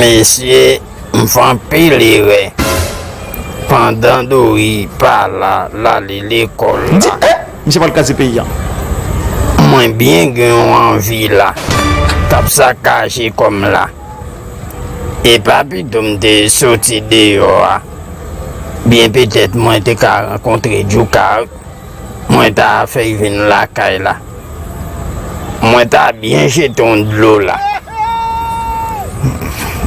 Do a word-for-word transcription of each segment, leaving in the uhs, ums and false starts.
Mesye, m fè anpil erè. Pandan Dori pa la, l ale lekòl la. M di, eh, misye pral kraze peyi a. Mwen byen gen yon anvi la. T ap sakaje kò m la. E pa pito m te soti deyò a. Byen petèt mwen te ka rankontre Djouka. Mwen ta fè y vin lakay la. Mwen ta byen jete yon dlo la.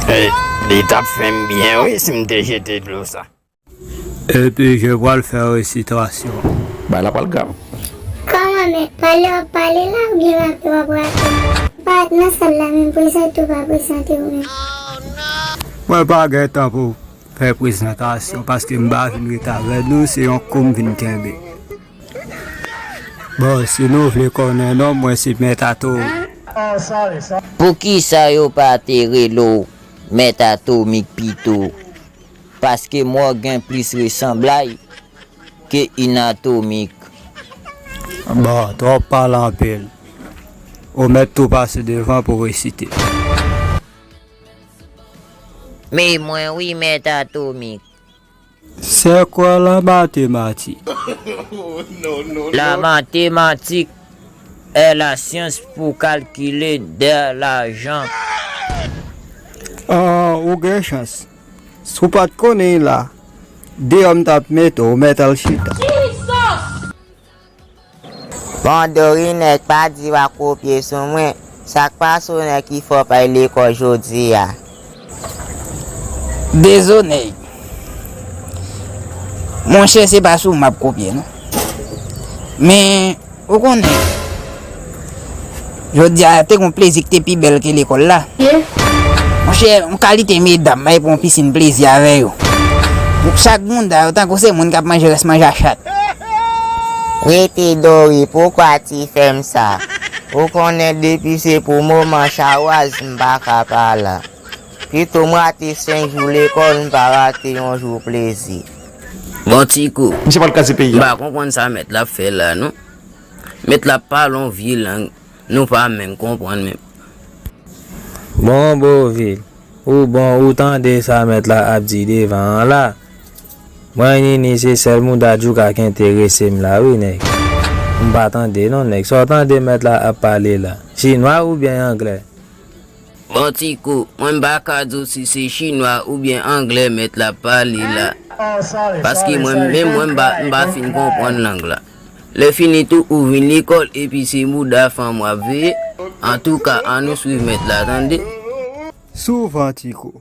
E, li t ap fè m byen, wi, si m te jete dlo sa. Et puis, je vois le faire récitation. Bagay la pral grav. Kòman mèt? Pale w ap pale la oubyen rape w ap rape? Pa t nan sal la menm, prezante w pa prezante w menm. Mwen pa gen tan pou fè prezantasyon paske m pa vin ret avè nou, se yon kou m vin kenbe. Bon, si nou vle konnen non mwen, se Mèt Ato. Poukisa yo pa te rele w Mèt Atomik pito? Paske mò gen plis resanblay ke Inatomik. Bon, twòp pale anpil. Ou mèt tou pase devan pou resite. Men mwen wi, Mèt Atomik. C'est quoi la mathématique? La mathématique est la science pour calculer de l'argent. Ah, ou gen chans. Si w pa t konnen la, deyò m t ap mete w, mèt al chita. Bon, Dori nèg, pa di w ap kopye sou mwen. Sa k pase w nèg ki fè w pa al lekòl jodi a? Dezonèy. Monchè, se pa sou m ap kopye, non. Men, ou konnen, jodi a, te gon plezi ki te pi bèl ke lekòl la. Monchè, yon kalite medam, bay pou yon pisin plezi avè yo. Chak bounda yo, tankou se moun k ap manje rès manje a chat. Rete Dori, poukwa ti fè m sa? Ou konnen depi se pou moman chawaz m pa ka pa la. Pito m rate senk jou lekòl, m pa rate yon jou plezi. Bon ti kou. Misye pral kraze peyi a. M pa konprann sa mèt la ap fè la non. Mèt la ap pale yon vye lang, nou pa menm konprann menm. Bon, Bovil, ou bon, ou tande sa mèt la ap di devan an la? Mwen, Nini, se sèl mouda Djouka ki enterese m la, wi, nèg. M pa tande, non, nèg. Sa w tande mèt la ap pale la? Chinwa oubyen anglè? Bon, ti kou, mwen, m pa ka di w si se chinwa oubyen anglè mèt la ap pale la. Paske mwen, menm mwen, m pa, m pa fin konprann lang la. Lè fini tou, ou vin lekòl, epi se mouda fanm w ap veye. Antouka, ann nou swiv mèt la, tande. Souvan, ti kou.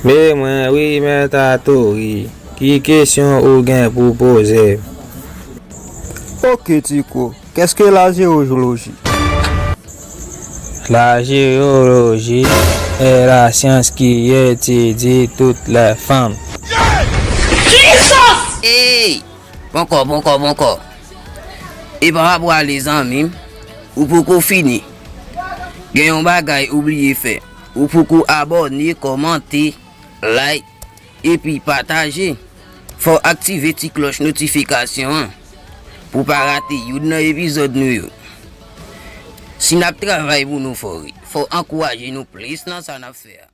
Men mwen wi, mèt Atori. Ki kesyon ou gen pou poze m? Oke, ti kou. Qu'est-ce que la géologie? La géologie est la science qui étudie toutes les femmes. Ey! Poko, poko, poko. E pa w ap prale, zanmi m. Ou poko fini. Gen yon bagay ou bliye fè. Ou poko abòne, kòmante, like, epi pataje. Fò w aktive ti klòch notifikasyon an pou w pa rate youn nan epizòd nou yo. Si n ap travay pou nou fò wi, fò w ankouraje nou plis nan sa n ap fè a.